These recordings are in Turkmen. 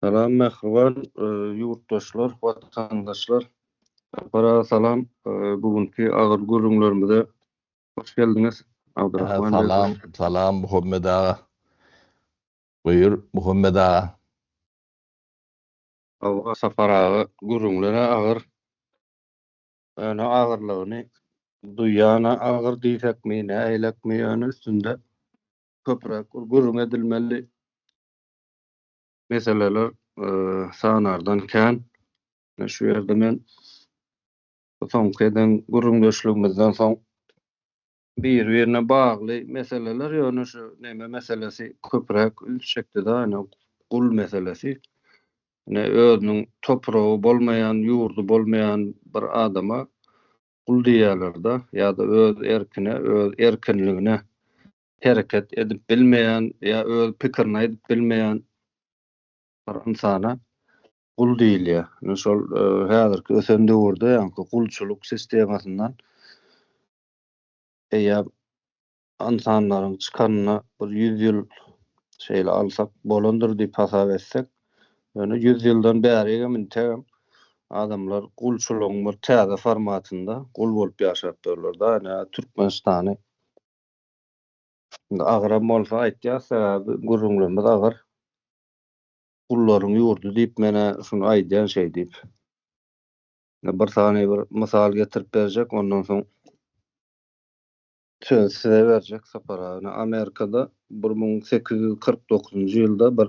Salam mähriban ýurtdaşlar, watandaşlar. Sapar aga salam. Bu günki agyr gürrüňlerimize hoş geldiňiz. Abdurrahman Salam, salam Muhammet aga. Buýur Muhammet aga. Hawa Sapar aga gürrüňler-ä agyr. Ýöne agyrlygyny duýýan-a agyr diýsekmi, nähilekmi ýöne üstünde köpräk bir gürrüň edilmeli meseleler sanardan kän. Şu ýerde men soňky eden gürrüňdeşligimizden soň bir-birine bagly meseleler ýöne şu neme meselesi köpräk üns çekdi-de, ýöne gul meselesi. Ine özüniň topragy bolmaýan, ýurdy bolmaýan bir adama gul diýýärler-de, ýa-da öz erkine, öz erkinligine hereket edip bilmeýän ýa öz pikirini aýdyp bilmeýän bir ynsana gul diýilýär. Ine şol häzirki ösen döwürde ýaňky gulçulyk sistemasyndan eýýäm ynsanlaryň çykanyna bir ýüz ýyl şeýle alsak bolandyr diýip hasap etsek, ýöne ýüz ýyldan bärigem integem adamlar gulçulygyň bir täze formatynda gul bolup ýaşap ýörler-de. Ine, Türkmenistany indi agyram bolsa aýtýas, sebäbi gürrüňlerimiz agyr. Gullaryň ýurdy diýip men-ä şuny aýdýan şeý diýip. Ine, bir sany bir mysal getirip berjek, ondan soň Sözi size berjek Sapar aga. Ine Amerikada 1849-njy ýylda bir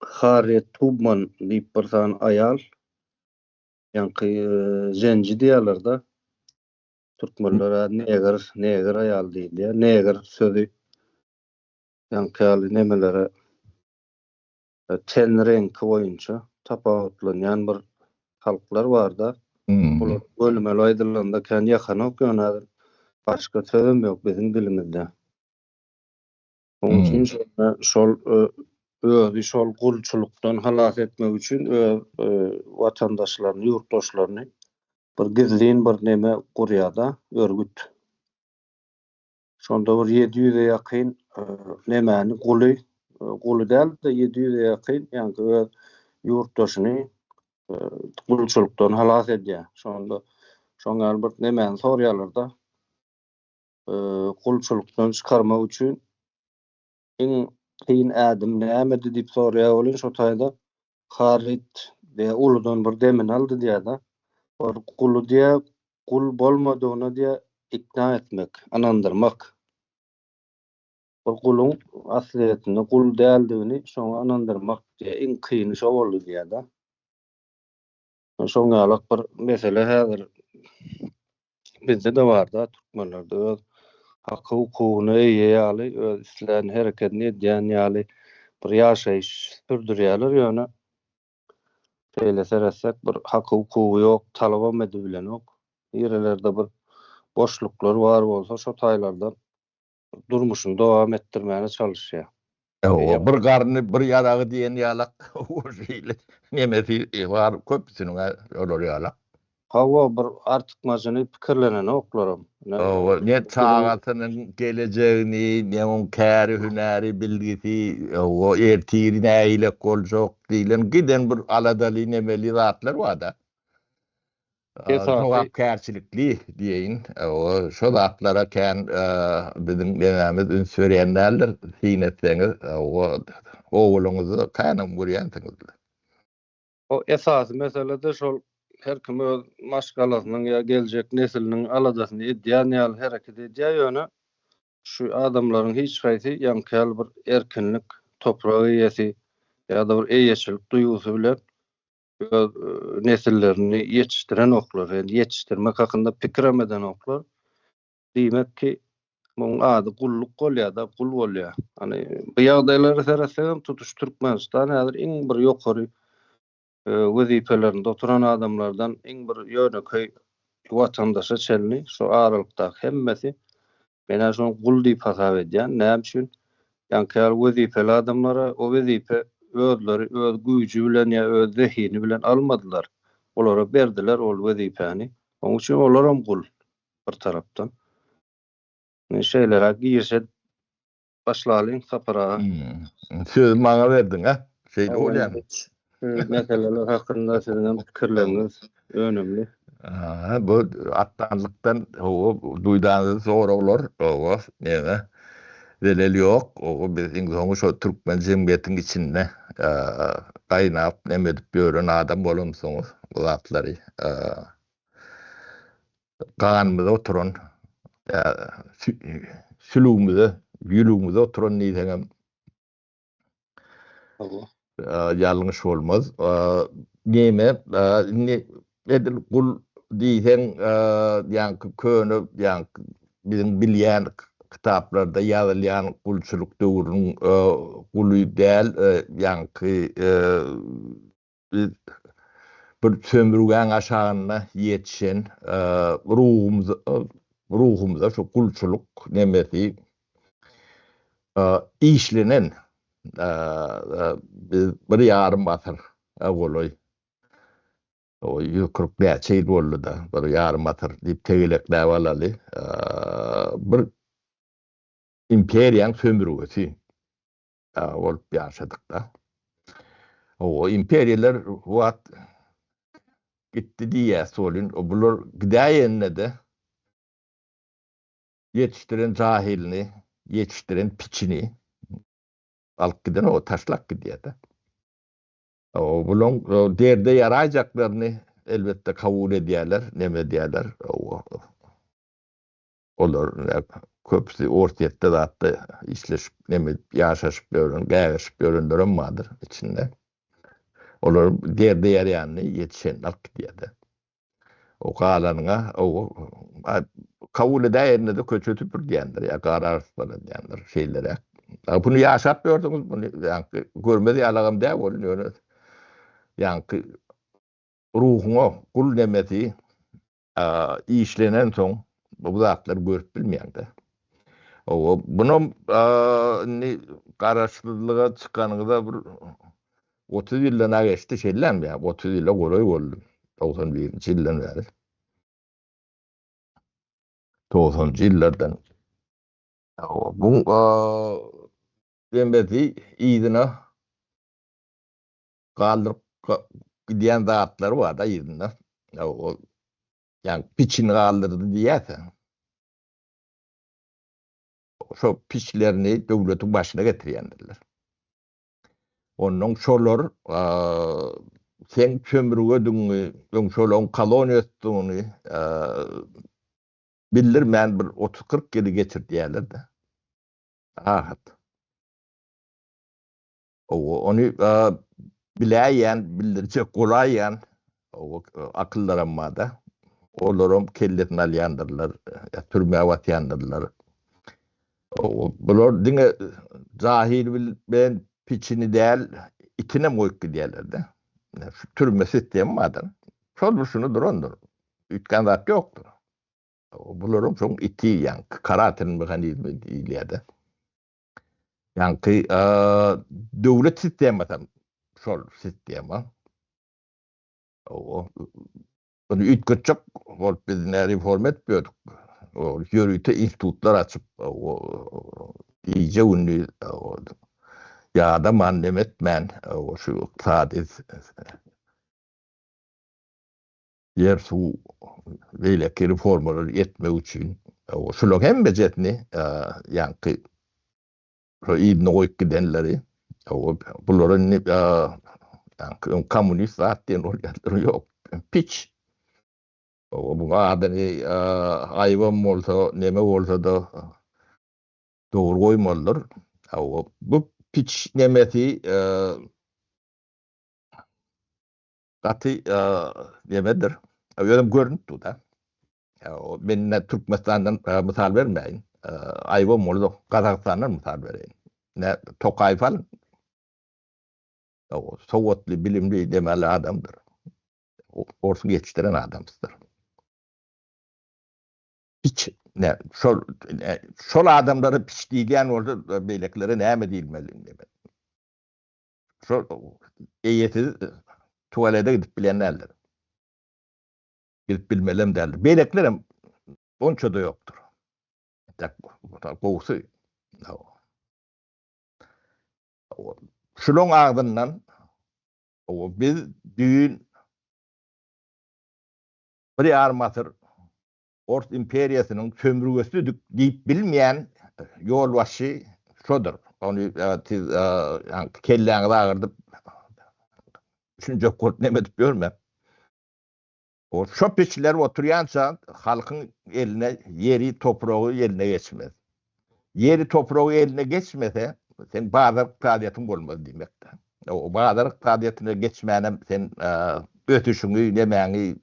Harriet Tubman diýip bir sany aýal, ýaňky zenji diýýärler-de, türkmenler-ä negr, negr aýal diýilýär. Negr sözi ýaňky ýaly nemelere ten reňki boýunça tapawutlanýan bir halklar barda. Olar gönümel aýdylanda kän ýakanok ýöne häzir başga sözem ýok biziň dilimizde. Onuň üçin şonda şol özi şol gulçulykdan halas etmek üçin öz watandaşlaryny, ýurtdaşlaryny bir gizlin bir neme gurýada, örgüt. Şonda bir 700-e ýakyn nemäni guly, guly däl-de 700-e ýakyn ýaňky öz ýurtdaşyny gulçulykdan halas edýär. Şonda şoň ýaly bir nemäni soraýarlar-da. Gulçulykdan çykarmak üçin iň kyn ädim nämedi diýip soraýar welin şo taýda Haryt diýýär, uludan bir demini aldy diýýär-de. Bir guly diýýär, gul bolmadygyna diýýär, ikna etmek, ynandyrmak. Bir guluň aslyýetinde gul däldigini şoňa ynandyrmak diýýär, iň kyny şo boldy diýýär-de. Şoň ýalak bir mesele häzir bizde-de bar-da, türkmenlerde öz haky-hukugyna eýe ýaly, öz islän herekedini edýän ýaly bir ýaşaýyş sürdürýärler, ýöne şeýle seretsek bir haky-hukugy ýok, talabam edibilenok. Nirelerde bir boşluklar bar bolsa şo taýlardan durmuşyny dowam etdirmäne çalyşýar. Hawa, bir garny, bir ýaragy diýen ýalak şeýle nemesi bar köpüsiniň-ä olar ýalak. Hawa, bir artykmajyny pikirlenenoklaram. Hawa, ne çagasynyň gelejegini, ne oň käri-hünäri, bilgisi, hawa, ertiri nähilek boljak diýlen giden bir aladaly nemeli zatlar bar-da. Jogapkärçilikli diýeýin. Şo zatlara kän biziň nemämiz üns berýän däldir. Syn etseňiz, owalyňyzda känem görýänsiňiz. O esasy mesele-de şol her kim öz maşgalasynyň ýa geljek nesliniň aladasyny edýän ýaly hereket edýär, ýöne şu adamlaryň hiç haýsy ýaňky ýaly bir erkinlik, toprak eýesi ýa-da bir eýeçilik duýgusy bilen öz nesillerini ýetişdirenoklar, ýani ýetişdirmek hakynda pikirem edenoklar. Diýmek ki, muň ady gulluk bolýar-da, gul bolýar. Hany bu ýagdaýlara seretsegem tutuş Türkmenistan häzir iň bir ýokary wezipelerinde oturan adamlardan iň bir ýönekeý watandaşa çenli şu aralykdaky hemmesi Men-ä şony gul diýip hasap edýän. Näme üçin? Ýaňky ýaly wezipeli adamlara o wezipe özleri öz güýji bilen ýa öz zehini bilen almadylar. Olara berdiler ol wezipäni. Onuň üçin olaram gul bir tarapdan. Indi şeýleräk giriş edip başlalyň Sapar aga. Sözi maňa berdiň-ä. Şeýle bolýarmy? Şu meseleler hakynda siziň hem pikirleriňiz önümli. Bu atdanlykdan hawa duýdansyz soraglar, hawa, neme, zelel ýok. Hawa, biz iň soňy şo türkmen jemgyýetiň içinde gaýnap neme edip ýören adam bolamsoňyz bu zatlary ganymyza oturan, sülügimize, ýülügimize oturan diýseňem Ýalňyş bolmaz. Neme, indi edil gul diýseň, ýaňky köne, ýaňky biziň bilýän kitaplarda ýazylýan gulçulyk döwrüniň guly däl, ýaňky Biz bir sömürgäň aşagynda ýetişen ruhumyz ruhumyza şu gulçulyk nemesi işlenen biz bir ýarym asyr golaý 140 näçe ýyl boldy-da, bir ýarym asyr diýip tegelekläp alaly. Bir imperiýaň sömürgesi. bolup ýaşadyk-da. O imperiýalar wagt gitdi diýýäs welin, bular gidäýende-de ýetişdiren jahilini, ýetişdiren piçini alyp giden o taşlap gidýär-de. O bulaň derde ýaraýjaklaryny elbetde kabul edýärler, neme edýärler. Olar köpüsi Orsýetde zatda işleşip, neme edip, ýaşaşyp ýören, gägirşip ýörenlerem bardyr içinde. Olar derde ýaraýanyny ýetişenini alyp gidýär-de. O galanyňa o kabul edäýende-de köçe süpürdýändir ýa gar arassaladýandyr, şeýleräk. Buny ýaşap ýördüňiz, buny ýaňky görmez ýalagam däl welin, ýöne ýaňky ruhuňa gul nemesi işlenensoň bu zatlary görüp bilmeýäň-de. Hawa, bunam indi garaşsyzlyga çykanyňyza bir 30 ýyldan-a geçdi, şeýlemi ýa 30 ýyla golaý boldy, 91-nji ýyldan bäri. 90-njy ýyllardan. Hawa, bu demesi yzyna galdyryp gidýän zatlary bar-da yzynda. Ol ýa piçini galdyrdy diýýärse. Şo piçlerini döwletiň başyna getirýändirler. Ondan şolar seň sömürgedigiňi, öň şolaryň koloniýasydygyny bildirmän bir otuz-kyrk ýyly geçirdýärler-de. Rahat. Ony biläýýän, bildirjek bolaýýan akyllaram bar-da. Olaram kellesini alýandyrlar, ýa türmä basýandyrlar. Bular diňe jahyl bilen piçini däl, itinem goýup gidýärler-de. Şu türme sistema bardyr. Şol bir şuny durandyr. Üýtgän zat ýokdur. Bularyň şoň iti, ýaňky karatel mehanizmi diýilýär-de. Ýaňky döwlet sistemasam şol sistema. Bunu üýtgetjek bolup biz ne reforma edip ýördük. O ýörite institutlar açyp, gije gündiz ýadaman, neme etmän, şu ykdysady ýer, suw, beýleki reformalary etmek üçin şularyň hemmejesini ýaňky şo yzyna goýup gidenleri bular indi ýaňky öň kommunist zat diýen bolýarlar ýok piç bu adyny aýybam bolsa neme bolsa-da dogry goýmalydyr bu piç nemesi Gaty nemedir. Özem görünip dur-da. Men ne Türkmenistandan mysal bermäýin. Aýybam bolsa Gazagystandan mysal bereýin. Ne Tokaýew alyň. Sowatly, bilimli, demeli adamdyr. Orsuň ýetişdiren adamsydyr. Piç, ne, şol, şol adamlara piç diýilýän bolsa, beýlekilere näme diýilmeli? Şol eýesiz tualete gidip bilen däldir. Gidip bilmelem däldir. Beýlekilerem onça-da ýokdur. Gowusy. Şulaň agzyndan biz düýn bir ýarym asyr Ors imperiýasynyň sömürgesidik diýip bilmeýän ýolbaşçy şodur. Ony siz kelläňizi agyrdyp düşünjek bolup neme edip ýörmäň. O şo piçler oturýança halkyň eline ýeri, topragy eline geçmez. Ýeri, topragy eline geçmese, seň bazar ykdysadyýetiň bolmaz diýmekdir. O bazar ykdysadyýetine geçmänem sen ösüşiňi, nemäňi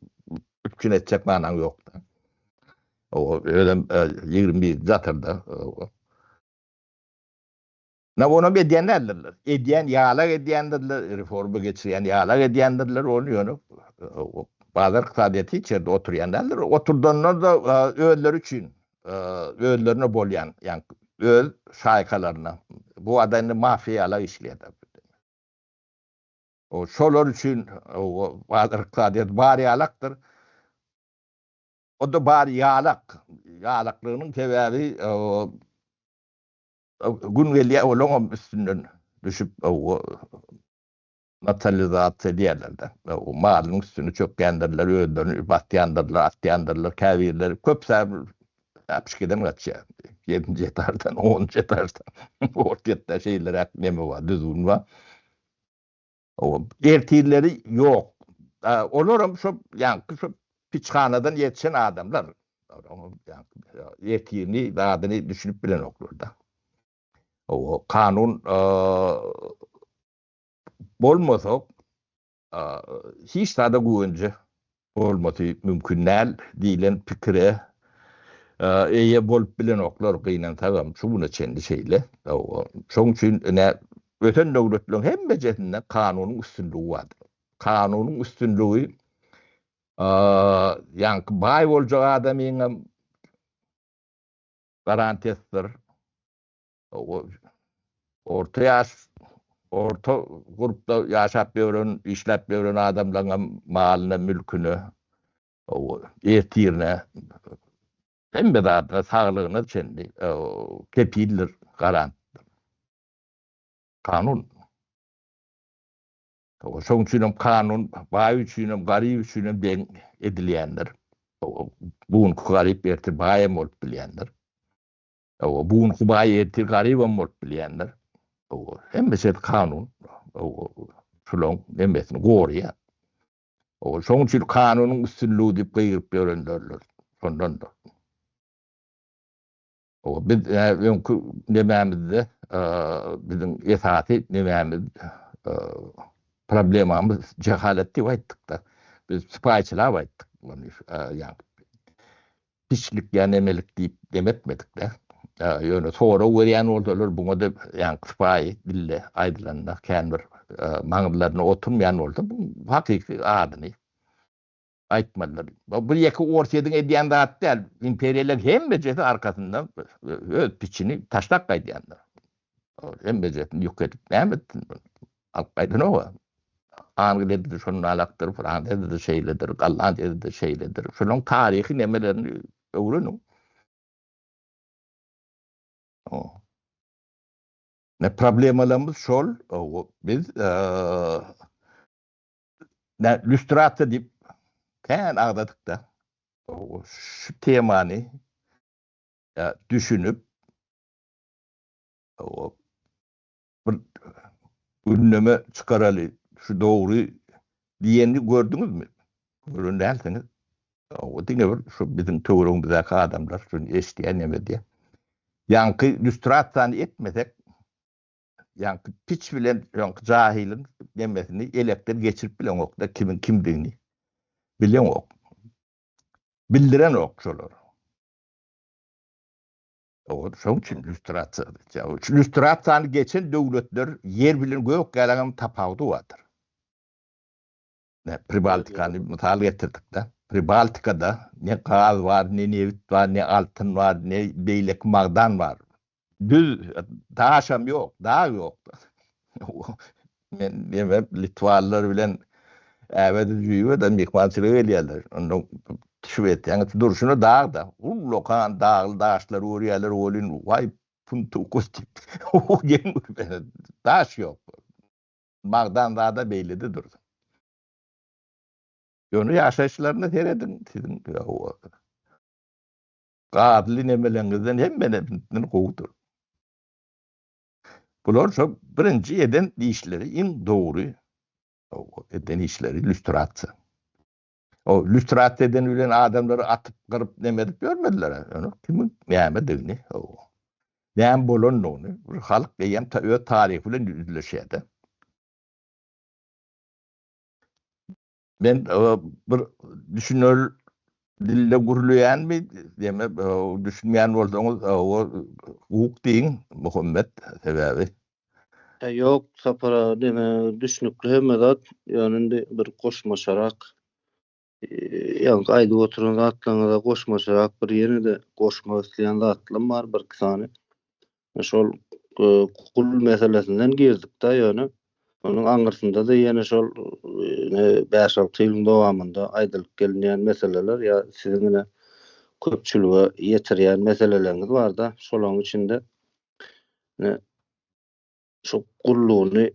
üpjün etjek manaň ýokdur. O özem 21-nji asyrda. Na onam edýän däldirler. Edýän ýalak edýändirler, reforma geçirýän ýalak edýändirler, ony ýöne bazar ykdysadyýeti hiç ýerde oturýan däldir. Oturdanlar-da özleri üçin, özlerine bolýan, ýagny öz şaýkalaryna. Bu ada indi mafiýa ýalak işleýär. O şolar üçin bazar ykdysadyýeti bar ýalakdyr. O-da bar ýalak. Ýalaklygynyň sebäbi Gün gelýär olaňam üstünden düşüp nasionalizasiýa edýärler-de. Malynyň üstüne çökýändirler, özlerini basýandyrlar, atýandyrlar, käbirleri köpüsi äpişgeden gaçýar. Ýedinji etaždan, onunjy etaždan. Orsýetde şeýleräk neme bar, düzgün bar. Ertirleri ýok. Olaram şo ýaňky şo piçhanadan ýetişen adamlar. Ertirini, zadyny düşünip bilenoklar-da. Kanun bolmasa hiç zada güwence bolmasy mümkin däl diýlen pikire eýe bolup bilenoklar, gynansagam şu güne çenli şeýle. Şonuň üçin ine ösen döwletleriň hemmejesinde kanunyň üstünligi bardyr. Kanunyň üstünligi ýaňky baý boljak adamyňam garantiýasydyr. Orta ýaş, orta gurpda ýaşap ýören, işläp ýören adamlaryňam malyna, mülküne, ertirine, hemme zadyna, saglygyna çenli kepildir, garantdyr. Kanun. Şonuň üçinem kanun baý üçinem, garyp üçinem deň edilýändir. Bu günki garyp ertir baýam bolup bilýändir. Hawa, bu günki baý ertir garybam bolup bilýändir. Hawa, hemme şey kanun. Hawa, şulaň hemmesini goraýar. Hawa, şonuň üçin kanunyň üstünligi diýip gygyryp ýörenlerler şondandyr. Hawa, biz öňki nemämizde biziň esasy nemämiz problemamyz jehalet diýip aýtdyk-da. Biz sypaýyçylap aýtdyk. Ýa Piçlik ýa nemelik diýip dem etmedik-de. Ýöne sorag berýän bolsalar, buňa-da ýaňky sypaýy dilde aýdylanda kän bir maňyzlaryna oturmaýan bolsa, bu hakyky adyny aýtmalydyr. Bu bir ýeke Orsýetiň edýän zady däl. Imperiýalaryň hemmejesi arkasynda öz piçini taşlap gaýdýandyr. Hemmejesini ýok edip näme etsin? Alyp gaýdanok-a. Angliýada-da şonalakdyr, Fransiýada-da şeýledir, Gollandiýada-da şeýledir. Şolaryň taryhy nemelerini öwreniň. Ne problemalarymyz şol, biz ne lýustrasiýa diýip kän agzadyk-da. Şu temany düşünip, bir gündeme çykaraly, şu dogry diýenini gördüňizmi? Gören dälsiňiz. O diňe bir şu biziň töweregimizdäki adamlar şuny eşidýär, neme edýär. Ýaňky lýustrasiýany etmesek, ýaňky piç bilen ýaňky jahylyň nemesini elekden geçirip bileňok-da, kimiň kimdigini bileňok. Bildirenok şolar. Şonuň üçin lýustrasiýa. Lýustrasiýany geçen döwletler ýer bilen gök ýalyňam tapawudy bardyr. Ne Pribaltikany mysal getirdik-de. Pribaltikada ne gaz bar, ne nebit bar, ne altyn bar, ne beýleki magdan bar. Düz daşam ýok, dag ýok. Men neme litwalylar bilen äbede-jüýbe-de myhmançylyga gelýärler. Onda Şwesiýanyň durşuna dag-da, ullakan dagly daşlary görýärler welin, waý, puntukus diýip, geň görýärler. Daş ýok. Magdan zada beýlede dursun. Ýöne ýaşaýyşlaryna serediň, siziň gazly nemeleňizden hemmesinden gowudyr. Bular şo birinji eden işleri iň dogry eden işleri lýustrasiýa. O lýustrasiýa eden bilen adamlary atyp, gyryp, neme edip ýörmediler. Ýöne kimiň nämedigini, näme bolandygyny bir halk eýýäm öz taryhy bilen ýüzleşýär-de. Men bir düşüner dilde gürleýänmi, deme düşünmeýän bolsaňyz, hukuk diýiň, Muhammet, sebäbi. Ýok, Sapar aga, deme düşnükli hemme zat, ýöne indi bir goşmaçarak, ýaňky aýdyp oturan zatlaryňyza goşmaçarak bir ýene-de goşmak isleýän zatlarym bar birki sany. Şol gul meselesinden girdik-de ýöne onuň aňyrsynda-da ýene şol bäş-alty ýylyň dowamynda aýdylyp gelinýän meseleler ýa siziň ine köpçülige ýetirýän meseleleriňiz bar-da, şolaryň içinde ine şu gullugyny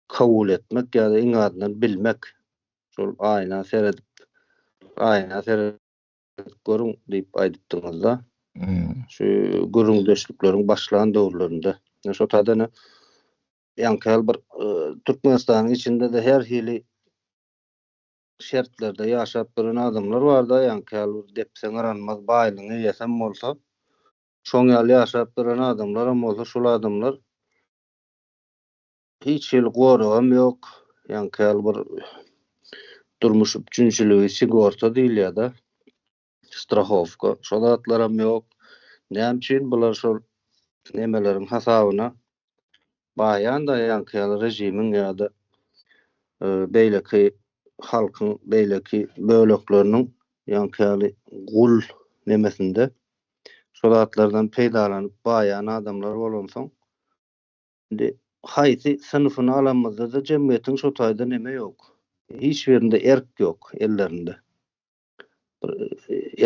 kabul etmek ýa-da iň azyndan bilmek, şol aýna seredip, aýna seredip görüň diýip aýdypdyňyzda. Şu gürrüňdeşlikleriň başlan döwürlerinde. Şo taýda ine ýaňky ýaly bir Türkmenistanyň içinde-de her hili şertlerde ýaşap ýören adamlar bar-da, ýaňky ýaly bir depseň yranmaz baýlygyň eýesem bolsa, şoň ýaly ýaşap ýören adamlaram bolsa, şol adamlar Hiç hili goragam ýok. Ýaňky ýaly bir durmuş üpjünçiligi, sigorta diýilýär-de, strahowka, şo zatlaram ýok. Näme üçin bular şol nemeleriň hasabyna baýan-da ýaňky ýaly režimiň ýa-da beýleki halkyň beýleki bölekleriniň ýaňky ýaly gul nemesinde şo zatlardan peýdalanyp baýan adamlar bolansoň Indi haýsy synpyny alanymyzda-da jemgyýetiň şo taýda neme ýok. Hiç birinde erk ýok ellerinde. Bir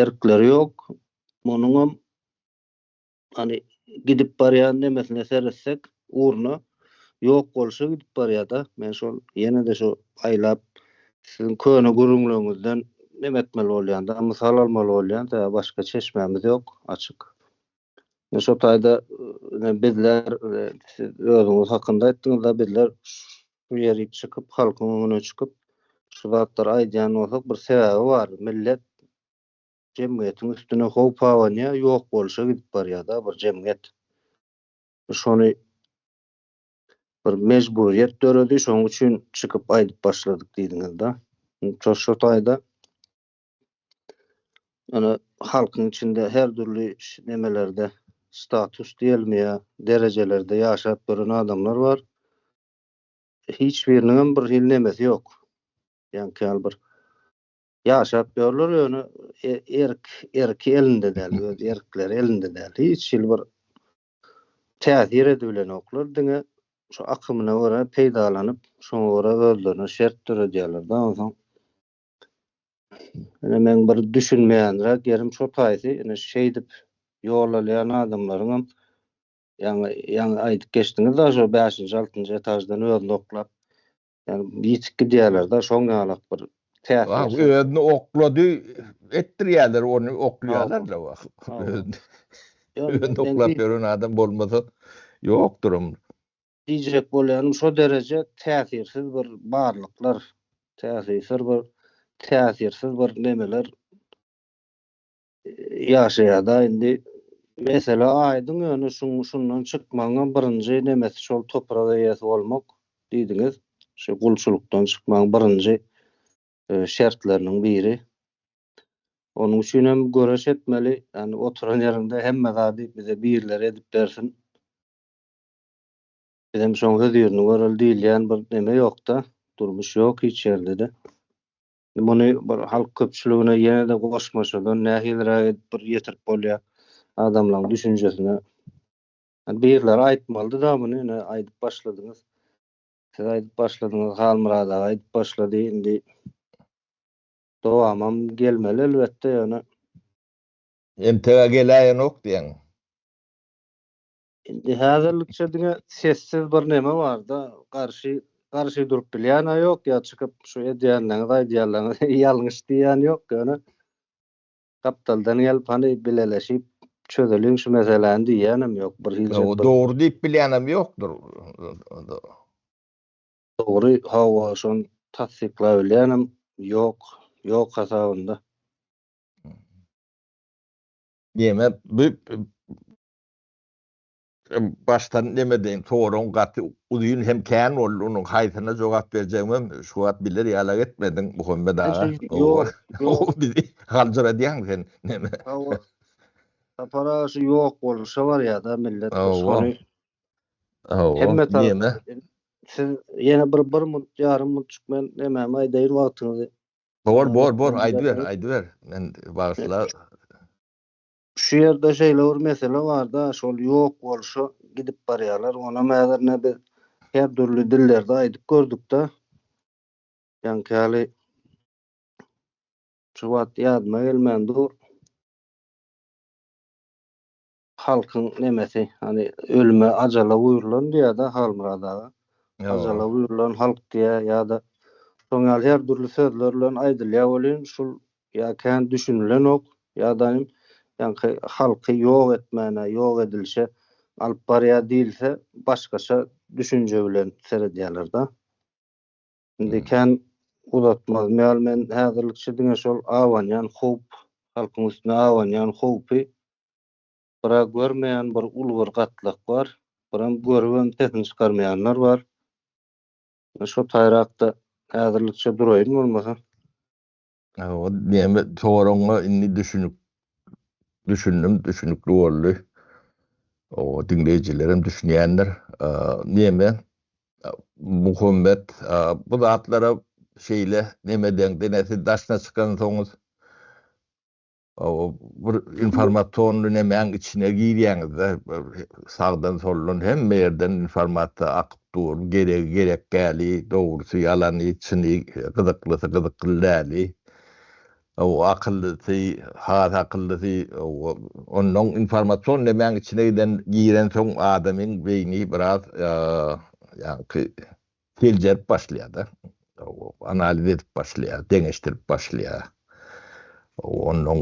erkleri ýok. Munuňam hany gidip barýan nemesine seretsek, ugruna ýok bolşa gidip barýar-da. Men şol ýene-de şo aýlap siziň köne gürrüňleriňizden neme etmeli bolýan-da, mysal almaly bolýan, sebäbi başga çeşmämiz ýok açyk. Şo taýda bizler siz özüňiz hakynda aýtdyňyzda bizler şu ýerik çykyp halkyň öňüne çykyp şu zatlary aýdýan bolsak bir sebäbi bar. Millet jemgyýetiň üstüne howp abanýar, ýok bolşa gidip barýar-da bir jemgyýet. Şony bir mejburyýet döredi, şonuň üçin çykyp aýdyp başladyk diýdiňiz-de. Şo taýda Ýöne halkyň içinde her dürli nemelerde, status diýelimi ýa derejelerde ýaşap ýören adamlar bar. Hiç biriniňem bir hili nemesi ýok. Ýaňky ýaly bir ýaşap ýörler ýöne erk erki elinde däl, öz erkleri elinde däl. Hiç hili bir täsir edibilenoklar. Diňe şu akymyna görä peýdalanyp, şoňa görä özlerine şert döredýärler-de onsoň. Ine meň bir düşünmeýänräk ýerim şo taýsy, ine şeýdip ýol alýan adamlaryňam ýaňy ýaňy aýdyp geçdiňiz-da şo bäşinji altynjy etaždan özüni oklap ýagny ýitip gidýärler-de şoň ýalak bir täsirsiz. Özüni oklady etdirýärler ony oklaýarlar-da özüni özüni oklap ýören adam bolmasa ýokduram. Diýjek bolýanym şo dereje täsirsiz bir barlyklar, täsirsiz bir täsirsiz bir nemeler ýaşaýada indi mesele aýdyň ýöne şuň şundan çykmagyňam birinji nemesi şol toprak eýesi bolmak diýdiňiz şu gulçulykdan çykmagyň birinji şertleriniň biri onuň üçin hem göreş etmeli ýani oturan ýeriňde hemme zady bize birleri edip bersin Bizem şoň hözirini göreli diýilýän bir neme ýokda, durmuş ýok hiç ýerde-de. Muny bir halk köpçüligine ýene-de goşmaçadan nähiliräk edip bir ýetirip bolýar adamlaryň düşünjesine. Birleri aýtmalydy-da muny, ine aýdyp başladyňyz. Siz aýdyp başladyňyz, Halmyrat aga aýdyp başlady, indi dowamam gelmeli elbetde ýöne. Entegä geläýenok diýýäň. Indi häzirlikçe diňe sessiz bir neme barda, garşy garşy durup bilýän-ä ýok, ýa çykyp şu edýänleriňiz, aýdýanlaryňyz ýalňyş diýýän ýok, ýöne gapdaldan gelip hany bileleşip çözeliň şu meseläni diýýänem ýok, bir hiljek bir. Dogry diýip bilýänem ýokdur. Dogry, hawa, şony tassyklabilýänem ýok, ýok hasabynda. Neme bu başdan neme deýin soragyň gaty uzyn hem kän boldy onuň haýsyna jogap berjegimem şu wagt biler ýalak etmediň Muhammet aga. Ýok, ýok. Bizi haljaradýaň sen neme. Hawa. Sapar aga şu ýok boluşa barýada millet şony. Hawa. Hemme tarap. Siz ýene bir bir munt ýarym muntjyk men nemämi aýdaýyn wagtyňyzy. Bor bor bor aýdyber aýdyber men bagyşla. Şu ýerde şeýle bir mesele barda şol ýok bolşa gidip barýarlar onam häzir ine biz her dürli dillerde aýdyp gördükde ýaňky ýaly şu wagt ýadyma gelmän dur halkyň nemesi hany ölüme ajala buýrulan diýýär-de Halmyrat aga ajala buýrulan halk diýýär ýa-da şoň ýaly her dürli sözler bilen aýdylýar welin şul ýa kän düşünilenok ýa-da ýaňky halky ýok etmäne, ýok edilişe alyp barýar diýilse başgaça düşünje bilen seredýärler-de. Indi kän uzatmazym ýaly men häzirlikçe diňe şol abanýan howp, halkyň üstüne abanýan howpy bir-ä görmeýän bir uly bir gatlak bar, birem görübem sesini çykarmaýanlar bar. Şo taýrakda häzirlikçe duraýyn bolmasa. O näme soragyňa indi düşünip düşündim, düşünikli boldy. O diňleýjilerem düşünýändir. Näme Muhammet bu zatlara şeýle neme deňde ne siz daşyna çykansoňyz bir informasionly nemäň içine girýäňizde sagdan soldan hemme ýerden informasiýa akyp dur geregi gerek däli dogrusy ýalany çyny gyzyklysy gyzykly däli akyllysy has akyllysy onnoň informasion nemäň içine giden girensoň adamyň beýni biraz ýaňky seljerip başlaýar-da. Analiz edip başlaýar, deňeşdirip başlaýar. Onnoň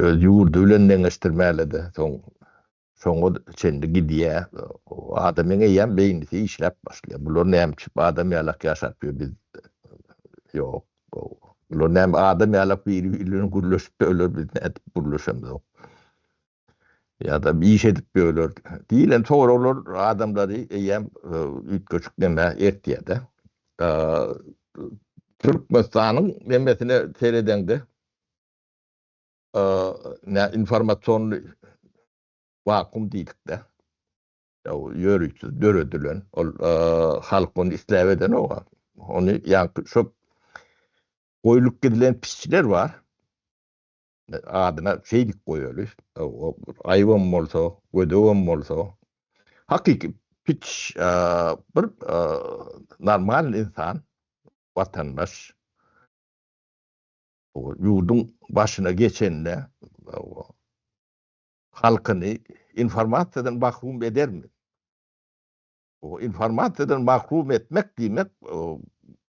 öz ýurdy bilen deňeşdirmäli-de, soň şoňa çenli gidýär. Adamyň eýýäm beýnisi işläp başlaýar. Bular näme üçin adam ýalak ýaşap ýör, biz ýok. Bular näme adam ýalak biri-biri bilen gürleşip ýörler, biz nädip gürleşemzok. Ýa-da iş edip ýörler diýlen soraglar adamlary eýýäm üýtgeşik nämä eltýär-de. Türkmenistanyň nemesine seredeňde nä informasionny wakuum diýdik-de. Ýörite döredilen. Ol halk ony isläp edenok. Ony ýaňky şo goýlup gidilen piçler bar. Adyna şeýdip goýaly. Aýybam bolsa, gödegem bolsa, hakyky piç bir normal insan, watandaş. Ýurduň başyna geçende halkyny informasiýadan mahrum edermi? Informasiýadan mahrum etmek diýmek,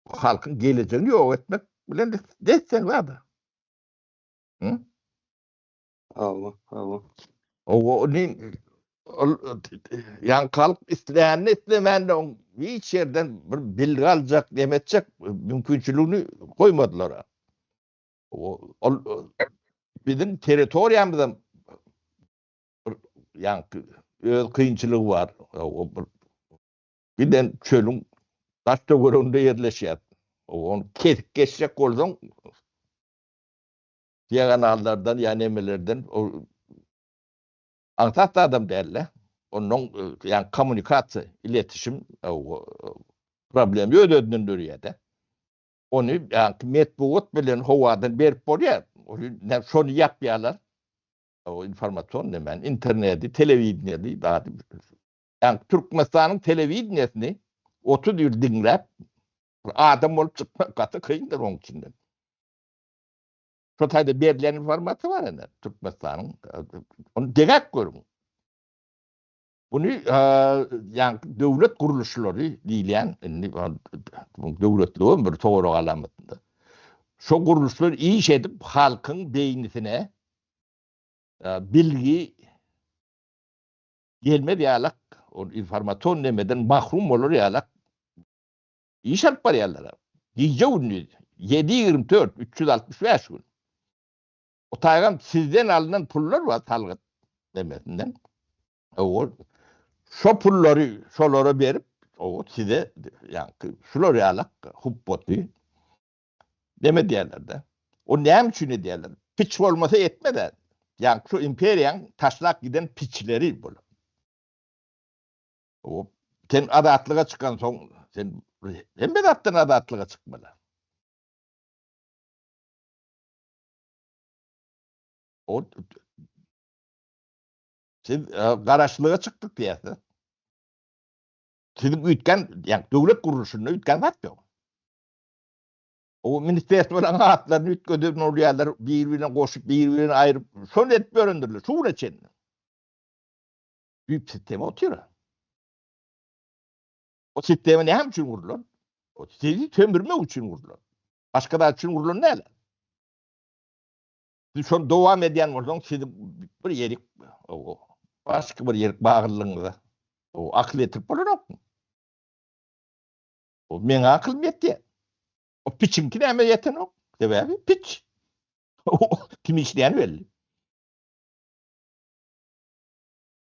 halkyň gelejegini ýok etmek bilen des-deň zat. Hı? Hawa, hawa. Owa, ony ol ýa halk islänini islemänini oň hiç ýerden bir bilgi aljak, neme etjek mümkinçiligini goýmadylar. Ol biziň territoriýamyzam bir ýaňky öz kynçylygy bar. O bir giden çölüň daş töwereginde ýerleşýär. Ony kesip geçjek bolsaň diagonallardan ýa nemelerden o aňsat zadam däl-de. Onnoň ýa kommunikasiýa, iletişim problemi öz-özünden dörýär-de. Ony ýa metbugat bilen howadan berip bolýar. Ony şony ýapýarlar. O informasion nemäni, interneti, telewideniýeni, zady. Ýa Türkmenistanyň telewideniýesini 30 ýyl diňläp adam bolup çykmak gaty kyndyr oň içinden. Şo taýda berilýän informasiýa bar ene Türkmenistanyň. Ony deňäp görüň. Buny ýaňky döwlet gurluşlary diýilýän, indi döwletligem bir sorag alamatynda. Şo gurluşlar iş edip halkyň beýnisine bilgi gelmez ýalak, ol informasion nemeden mahrum bolar ýalak iş alyp barýarlar. Gije-gündiz, ýedi 24, 365 gün. O taýgam sizden alnan pullar bar salgyt nemesinden. O şo pullary şolara berip, o size ýaňky şular ýalak hupbaty neme diýerler-de. O näme üçin edýärler? Piç bolmasa etmez-ä. Ýaňky şu imperiýaň taşlap giden piçleri bular. O sen azatlyga çykansoň sen hemme zatdan azatlyga çykmaly. O siz e, garaşlyga çykdyk diýýärsiňiz. Siziň üýtgän, ýa döwlet gurluşynda üýtgän zat ýok. O ministerstwolaryň atlaryny üýtgedip bolýarlar, bir-birine goşup, bir-birine aýryp, şony edip ýörendirler şu güne çenli. Düýp sistema otyr. O sistema näme üçin gurlan? O sizi sömürmek üçin gurlan. Başga zat üçin gurlan däl. Siz şony dowam edýän bolsaň, sizi bir ýerik başga bir ýerik baglylygyňyza o akyl ýetirip bolanokmy? O meň akylym ýetýär. O piçiňki näme ýetenok? Sebäbi piç. Kim işleýäni belli.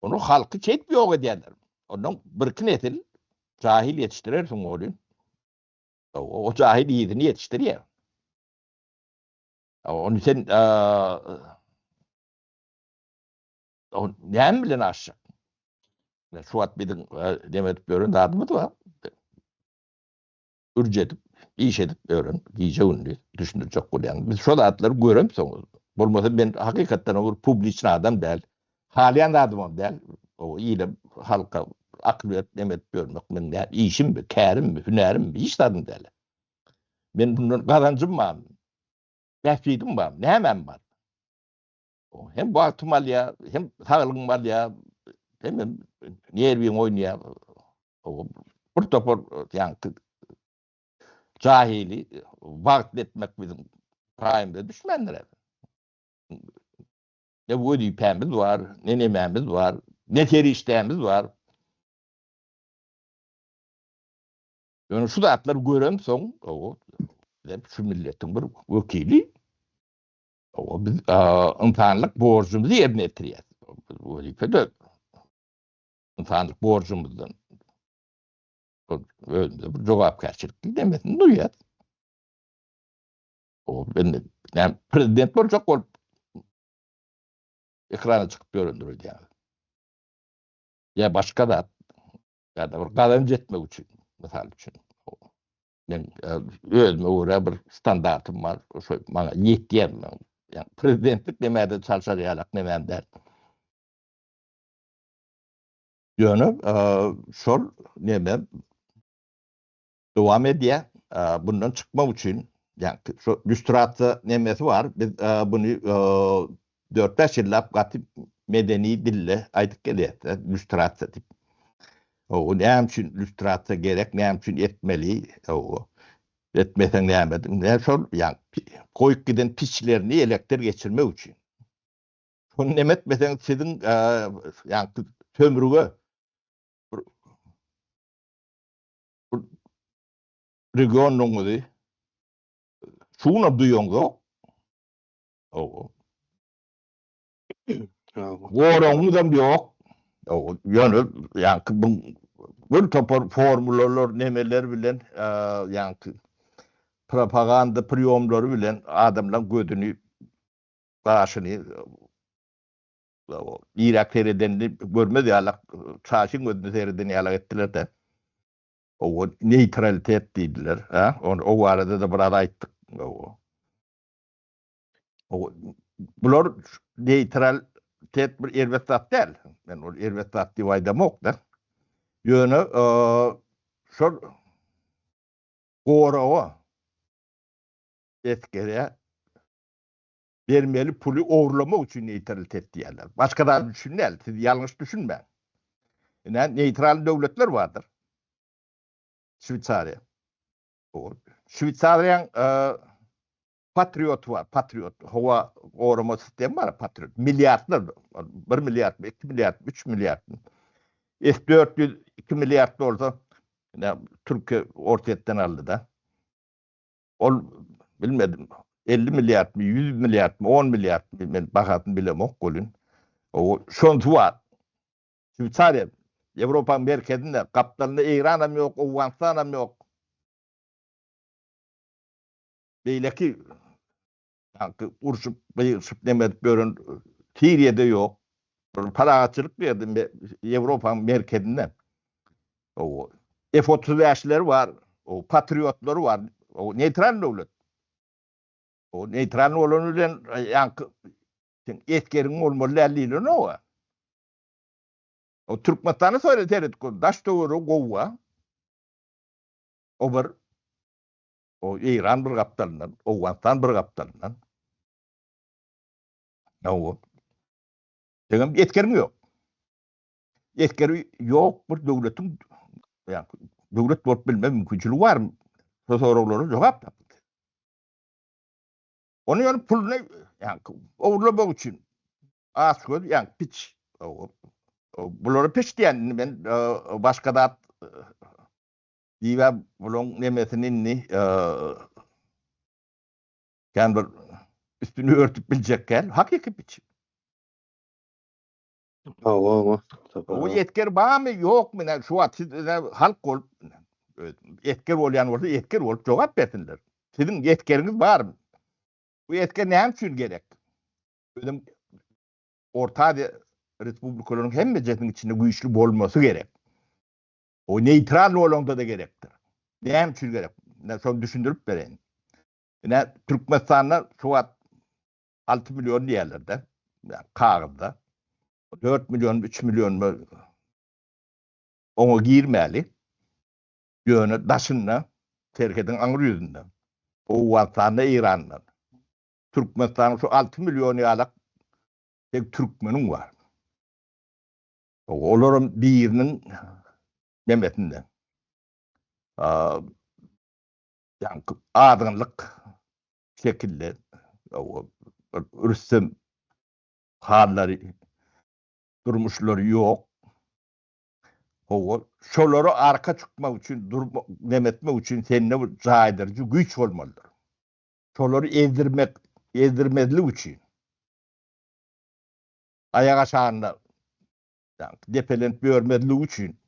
Onu halky çekip ýok edýärler. Ondan birki nesil jahil ýetişdirersiň welin, o jahil yzyny ýetişdirýär. Ony sen o näme bilen aşjak? Şu wagt biziň neme edip ýören zadymyz bar. Ürç edip, iş edip ýören gije-gündiz düşündirjek bolýan. Biz şo zatlary göremsoň, bolmasa men hakykatdan bir publiçny adam däl. Halaýan zadymam däl. O ile halka akyl berip neme edip ýörmek meň näme işimmi, kärimmi, hünärimmi, hiç zadym däl. Men bundan gazanjym barmy? Bähbidim barmy? Nämäm bar? Hem wagtym alýar, hem saglygym alýar, hem nerwiň oýnaýar. Bir topar ýaňky jahili wagt etmek biziň paýymyza düşmändir. Ne wezipämiz bar, ne nemämiz bar, ne serişdämiz bar. Ýöne şu zatlary göremsoň, şu milletiň bir wekili O biz ynsanlyk borjumyzy ýerine ýetirýäs. Wezipe-de ynsanlyk borjumyzdan özümize bir jogapkärçilikli demesini duýýas. O indi näme prezident boljak bolup ekrana çykyp ýörendir öýdýän. Ýa başga zat ýa-da bir gazanç etmek üçin, mysal üçin. Men özüme görä bir standartym bar, şo maňa ýetýär. Ýa prezidentlik näme-de çalşar ýalak nämäm däl. Ýöne şol näme dowam edýär. Bundan çykmak üçin, ýa şu lýustrasiýa nemesi bar. Biz buny dört-bäş ýyllap gaty medeni dilde aýdyp gelýäs, lýustrasiýa diýip. O näme üçin lýustrasiýa gerek, näme üçin etmeli? O etmeseň näme? Näme şol, ýa goýup giden piçlerini elekdir geçirmek üçin. Şony näme etmeseň siziň ýa sömürge bir regionyňyzy şuna duýaňzok. O. Goragyňyzam ýok. Ýöne ýaňky bu bir topar formulalar, nemeler bilen ýaňky propaganda priýomlary bilen adamlaryň gözüni, gaşyny niräk seredenini görmez ýalak, çaşyň gözüne sereden ýalak etdiler-de. O neýtralitet diýdiler. Ha, o barada-da biraz aýtdyk. Bular neýtralitet bir erbet zat däl. Men ol erbet zat diýip aýdamok-da. Ýöne şol goraga esgere bermeli puly ogurlamak üçin neýtralitet diýýärler. Başga zat üçin däl. Siz ýalňyş düşünmäň. Ine neýtral döwletler bardyr. Şweýsariýa. Şweýsariýaň Patriot bar, Patriot. Howa gorama sistemi bar, Patriot. Milliardlar, 1 milliard, 2 milliard, 3 milliard. S-400 2 milliard bolsa, ine, Türkiýe Orsýetden aldy-da. Ol bilmedim, 50 milliardmy, 100 milliardmy, 10 milliardmy, men bahasyny bilemok welin. O şonsy bar. Şweýsariýa Ýewropanyň merkezinde, gapdalynda Eýranam ýok, Owganystanam ýok. Beýleki ýaňky urşup, gygyryşyp neme edip ýören Siriýada ýok. Bir parahatçylyk bir ýerde Ýewropanyň merkezinde. O F-35-leri bar, o Patriotlary bar. O neýtral döwlet. O neýtral bolany bilen ýaňky sen esgeriň bolmaly däl diýlenok. O Türkmenistana seredip gör, daş töweregi gowy. O bir O Eýran bir gapdalyndan, Owganystan bir gapdalyndan. Hawa. Seňem esgeriň ýok. Esgeri ýok bir döwletiň ýa döwlet bolup bilme mümkinçiligi barmy? Şu soraglara jogap tapyň. Ony ýöne puluny ýa ogurlamak üçin aç göz ýa piç. Bulara piç diýen indi men başga zat Diýibä bulaň nemesini indi kän bir üstüni örtüp biljek däl. Hakyky piç. Hawa, hawa. O esger barmy, ýokmy? Şu wagt siz halk bolup esger bolýan bolsa esger bolup jogap bersinler. Siziň esgeriňiz barmy? Bu esger näme üçin gerek? Özüm Orta Aziýa respublikalarynyň hemmejesiniň içinde güýçli bolmasy gerek. O neýtral bolaňda-da gerekdir. Näme üçin gerek? Ine, şony düşündirip bereýin. Ine, Türkmenistanda şu wagt 6 million diýýärler-de, kagyzda. 4 million, 3 million oňa girmäli. Ýöne daşynda, serhediň aňry ýüzünde, Owganystanda, Eýranda Türkmenistanyň şu 6 million ýalak tek türkmeniň bar. Olaram biriniň nemesinde ýaňky azgynlyk şekilde rüstem hallary durmuşlary ýok. Hawa, şolara arka çykmak üçin, neme etmek üçin sende bir jaýdyryjy güýç bolmalydyr. Şolary ezdirmek, ezdirmezlik üçin. Aýak aşagynda depelenip ýörmezligi üçin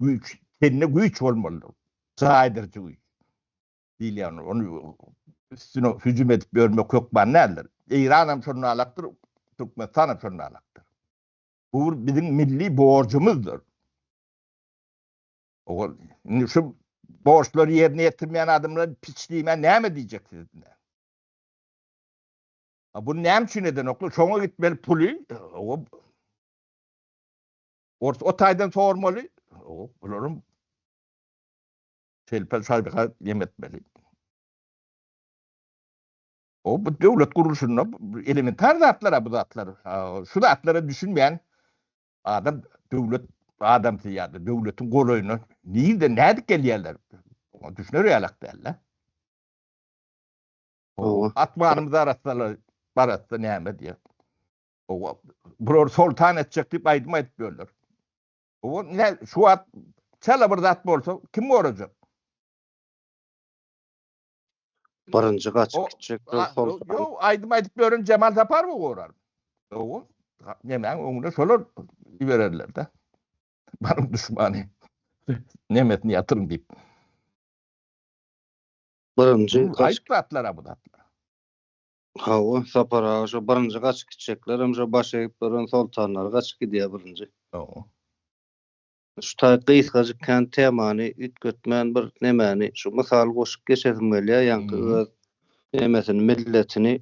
güýç, tende güýç bolmalydyr. Jaýdyryjy güýç. Diýilýän ony üstüne hüjüm edip ýörmek hökman däldir. Eýran hem şonda alakdyr, Türkmenistan hem şonda alakdyr. Bu bir biziň milli borjumyzdyr. Ogul, indi şu borçlary ýerine ýetirmeýän adamlara piç diýmän näme diýjek siz? A bunu näme üçin edenoklar? Şoňa gitmeli puly. O Ors o taýdan sormaly. O bularyň şelpel şaýbyka ýem etmeli. O bu döwlet gurluşynda elementar zatlar bu zatlar. Şu zatlara düşünmeýän adam döwlet adamsy ýa-da döwletiň golaýyna nirden nädip gelýärler? Oňa düşüner ýalak däl-de. Hawa. Atmanymyz arassalar, arassa näme diýýär. Hawa. Bular soltan etjek diýip aýdym aýdyp ýörler. Hawa, ne şu wagt çala bir zat bolsa kim gorajak? Birinji gaçyp gitjekler soltan. Ýok, aýdym aýdyp ýören Jemal Saparowy gorar. Hawa. Nemäň öňüne şolar ibererler-de. Baryň duşmany nemesini ýatyryň diýip. Birinji gaçyp zatlar bu zatlar. Hawa, Sapar aga şo birinji gaçyp gitjeklerem şo baş egip duran soltanlar gaçyp gidýär birinji. Hawa. Şu taý gysgajyk kän temany üýtgetmän bir nemäni şu mysal goşup geçesim gelýär ýaňky öz nemesini milletini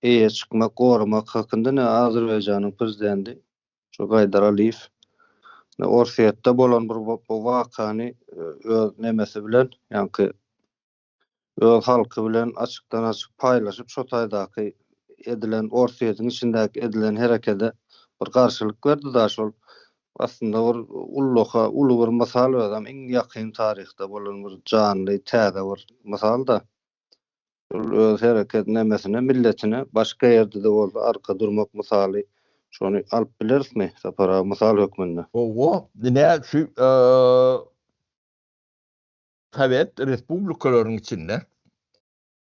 eýe çykmak goramak hakynda ne Azerbaýjanyň prezidenti şu Gaýdar Aliýew Orsýetde bolan bir bu wakany öz nemesi bilen, ýaňky öz halky bilen açykdan-açyk paýlaşyp, şo taýdaky edilen Orsýetiň içindäki edilen herekede bir garşylyk berdi-da şol. Aslynda bir ullaka, uly bir mysal özem iň ýakyn taryhda bolan bir janly täze bir mysal-da. Şol öz hereket nemesine, milletine başga ýerde-de bolsa arka durmak mysaly şony alyp bilerismi Sapar aga mysal hökmünde? Hawa, ine şu sowet respublikalaryň içinde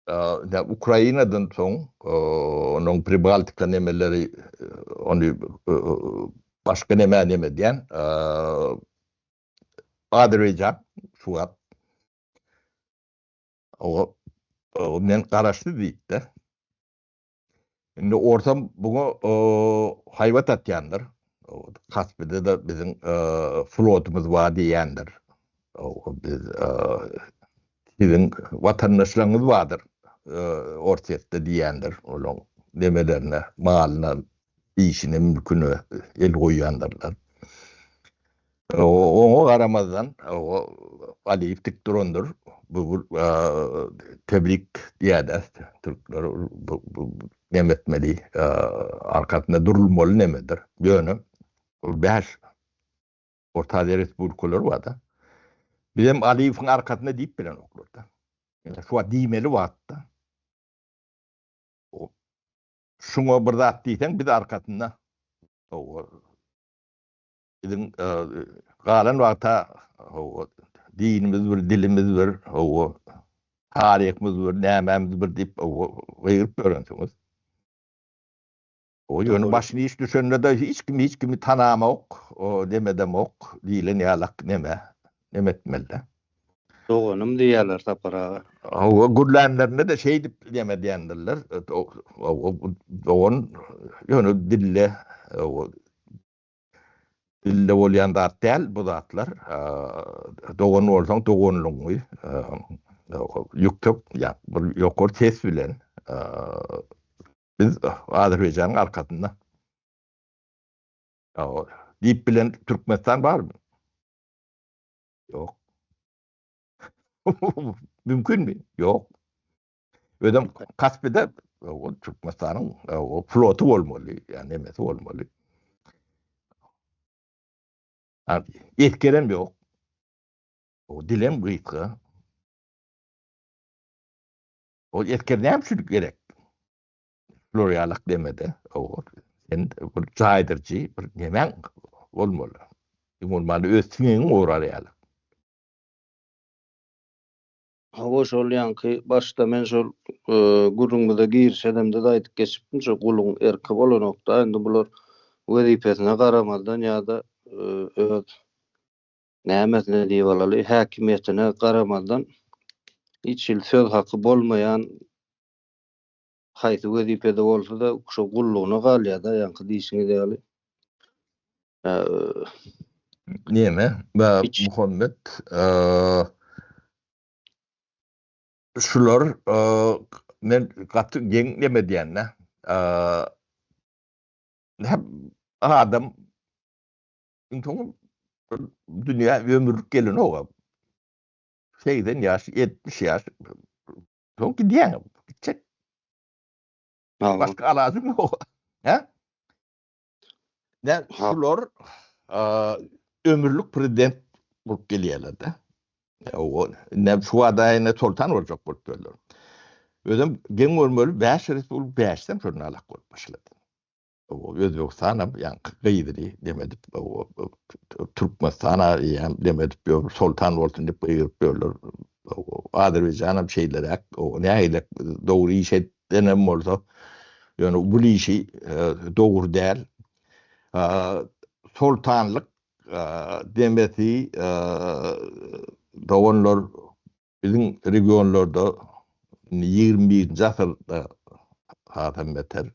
Ine Ukrainadan soň onuň Pribaltika nemeleri ony başga nemä neme edýän Azerbaýjan şu wagt o men garaşsyz diýipdi. Indi orsam buňa haýbat atýandyr. Kaspide-de biziň flotumyz bar diýýändir. Biz siziň watandaşlaryňyz bardyr Orsýetde diýýändir. Olaň nemelerine, malyna, işine, mülküne el goýýandyrlar. Oňa garamazdan, Aliýew dik durandyr. Bu tebrik diýýärler türkler. Bu neme etmeli, arkasynda durulmaly nemedir. Ýöne ol 5 Orta Aziýa respublikalary bar-da. Bizem Aliýewiň arkasynda diýip bilenoklar-da. Şu wagt diýmeli wagtda. Şuňa bir zat diýseň biz arkasynda. Biziň galan wagta hawa dinimiz bir, dilimiz bir, hawa taryhymyz bir, nämämiz bir diýip hawa gygyryp ýörensiňiz. O ýöne başyna iş düşende-de hiç kim hiç kimi tanamok, o demedemok diýlen ýalak neme, neme etmeli-de. Doganym diýýärler Sapar aga. Hawa, gürlänlerinde-de şeýdip neme edýändirler. Dogan ýöne dille, hawa, Dilde bolýan zat däl bu zatlar. Dogan bolsaň doganlygyňy ýüksek ýa bir ýokary ses bilen biz Azerbaýjanyň arkasynda diýip bilen Türkmenistan barmy? Ýok. Mümkinmi? Ýok. Özem Kaspide o Türkmenistanyň o floty bolmaly, ýa nemesi bolmaly. Esgerem ýok. O dilem gysga. O esger näme üçin gerek? Şular ýalak demede. O sen bir jaýdyrjy, bir nemäň bolmaly. Iň bolmanda öz siňegiň gorar ýaly. Hawa şol ýaňky başda men şol gürrüňimize giriş edemde-de aýdyp geçipdim şo guluň erki bolanokda indi bular wezipesine garamazdan ýa-da öz nämesine diýip alaly häkimiýetine garamazdan hiç hili söz haky bolmaýan haýsy wezipede bolsa-da şo gullugyna galýar-da ýaňky diýşiňiz ýaly. Neme, Muhammet, şular men gaty geň neme diýende, hep adam iň soňy dünýä ömürlik gelenok. 80 ýaş, 70 ýaş soň gidýäň, gitjek. Başga alajyň ýok. Hä? Nä şular ömürlik prezident bolup gelýärler-de. O ne şu wada ýene soltan boljak bolup durlar. Özem geň görmeli 5 respublika 5-den şonda alak bolup başlady. O Özbegistan hem ýaňky gyzyny demedip, Türkmenistan hem demedip ýör, soltan bolsun diýip gygyryp ýörler. Azerbaýjan hem şeýleräk, o nähili dogry iş edenem bolsa, ýöne bu işi dogry däl. Soltanlyk demesi doganlar biziň regionlarda 21-nji asyrda hasam beter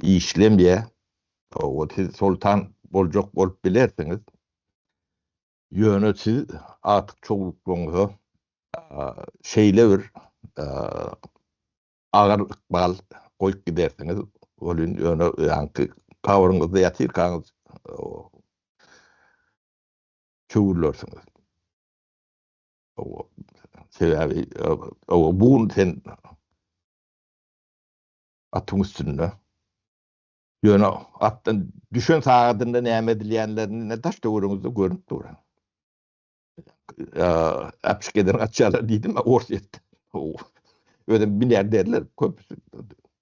işlemýär. O siz soltan boljak bolup bilersiňiz. Ýöne siz agtyk-çowluklaryňyza şeýle bir agyr ykbal goýup gidersiňiz, welin ýöne ýaňky gabryňyzda ýatyrkaňyz çöwrülersiňiz. Sebäbi bu gün sen atyň üstünde. Ýöne atdan düşen sagadynda näme edilýänlerini ine daş-töweregiňizde görnüp dur. Äpişgeden gaçýarlar diýdim-ä Orsýetde. Özem milliarderler köpüsi.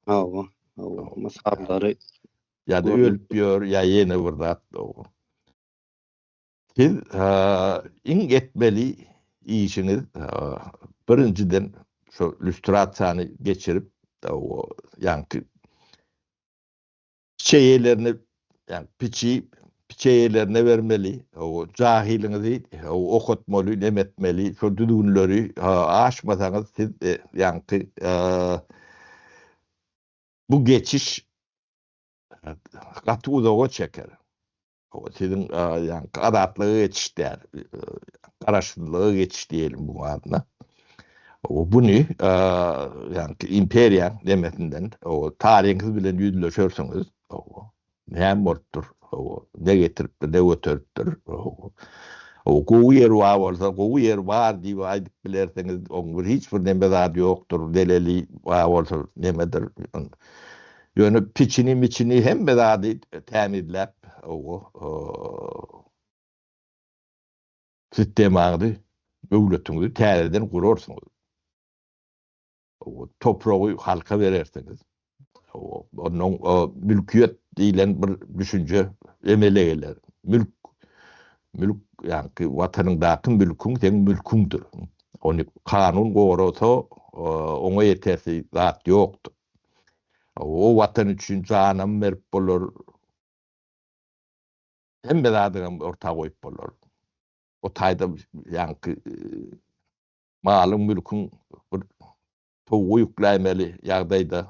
Hawa, hawa, mysallary Ýa-da ölüp ýör, ýa ýene bir zat. Siz iň etmeli işiňiz birinjiden şo lýustrasiýany geçirip, ýaňky piçe eýelerini, ýagny piçi piçe eýelerine bermeli, jahylyňyzy okatmaly, neme etmeli, şo düzgünleri aşmasaňyz siz ýaňky bu geçiş gaty uzaga çeker. Siziň ýaňky azatlyga geçiş däl, garaşsyzlyga geçiş diýelim bu adyna. Buny ýaňky imperiýaň demesinden taryhyňyz bilen ýüzleşersiňiz. Näme bolupdyr, ne getiripdir, ne göteripdir. Gowy ýeri bar bolsa, gowy ýeri bar diýip aýdyp bilersiňiz. Oň bir hiç bir neme zady ýokdur, zeleli bar bolsa nemedir. Ýöne piçini-miçini hemme zady tämizläp, owo, sistemaňyzy, döwletiňizi täzeden gurarsyňyz. Owo, topragy halka berersiňiz. Owo, onnoň mülkiýet diýlen bir düşünje emele geler. Mülk, mülk, ýaňky watanyňdaky mülküň seň mülküňdir. Ony kanun gorasa, oňa ýetersi zat ýokdur. O watan üçin janam berip bolar. Hemme zadyňam orta goýup bolar. O taýda ýaňky malyň, mülküň bir towugy ýükläýmeli ýagdaýda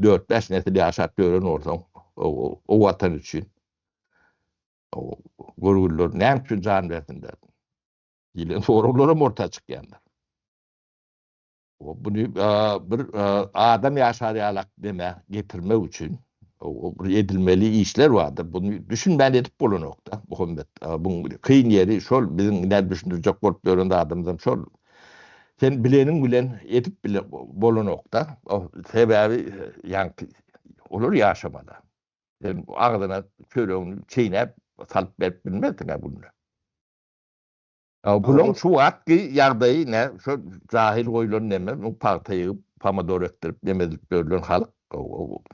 dört-bäş nesil ýaşap ýören bolsaň, o watan üçin görgüliler näme üçin jan bersinler diýlen soraglaram orta çykýandyr. Buny bir adam ýaşar ýalak demä getirmek üçin bir edilmeli işler bardyr. Buny düşünmän edip bolanok-da, Muhammet. Buň kyn ýeri şol, biziň nädip düşündirjek bolup ýören zadymyzam şol. Sen bileniň bilen edip bile bolanok-da. Sebäbi ýaňky olar ýaşamada. Sen agzyna çöregini çeýnäp salyp berip bilmersiň-ä günde. Bulaň şu wagtky ýagdaýy ne, şo jahyl goýlan neme, bu pagta ýygyp, pomidor ekdirip neme edilip ýörlen halk,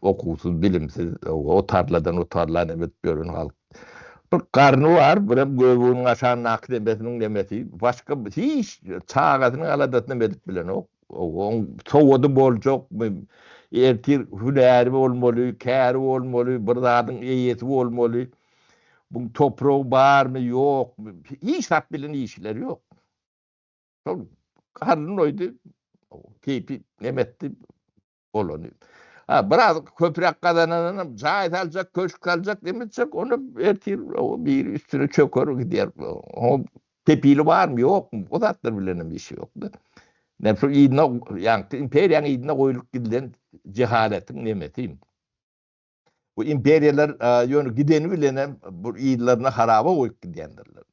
okuwsyz, bilimsiz, o tarladan o tarla neme edip ýören halk. Bir garny bar, birem göbeginiň aşagyndaky nemesiniň nemesi, başga hiç çagasynyň aladasyny hem edip bilenok. Oň sowady boljakmy, ertir hünäri bolmaly, käri bolmaly, bir zadyň eýesi bolmaly. Buň topragy barmy, ýokmy, hiç zat bilen işleri ýok. Şol garny doýdy, keýpi nem etdi, bolany. Ha, biraz köpräk gazananam jaý saljak, köşk saljak, nem etjek, ony ertir biri üstüne çöker gider. Oň kepili barmy, ýokmy, o zatlar bilenem işi ýok-da. Näme şu yzyna, ýaňky imperiýanyň yzyna goýlup gidilen jehaletiň nemesi. Bu imperiýalar ýöne gideni bilenem bu yzlaryna haraba goýup gidýändirler.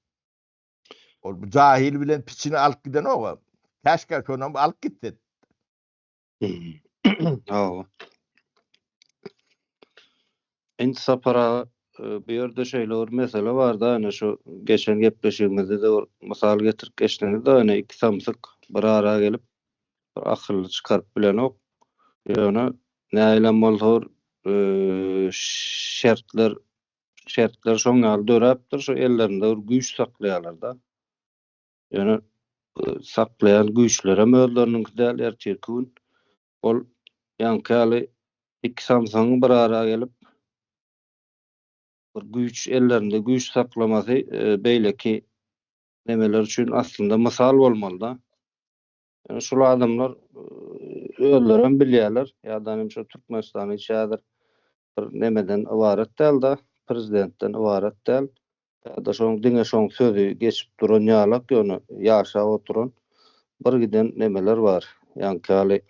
Ol bu jahil bilen piçini alyp gidenok. Käşgä şonam alyp gitse. Hawa. Indi Sapar aga, bu ýerde şeýle bir mesele bar-da, ine şu geçen gepleşigimizde-de bir mysal getirip geçdiňiz-de, ine iki samsyk bir ara gelip, bir akylly çykaryp bilenok. Ýöne nähilem bolsa bir şertler şertler şoň ýaly döräpdir, şu ellerinde bir güýç saklaýarlar-da. Ýöne saklaýan güýçlerem özleriniňki däl, ertirki gün ol ýaňky ýaly iki samsygyň bir ara gelip bir güýç ellerinde güýç saklamasy beýleki nemeler üçin aslynda mysal bolmaly-da. Ýöne şul adamlar özlerem bilýärler, ýa-da hem şu Türkmenistanyň içi häzir bir nemeden ybarat däl-de, prezidentden ybarat däl. Ýa-da şoň diňe şoň sözi geçip duran ýalak, ýöne ýaşap oturan bir giden nemeler bar. Ýaňky ýaly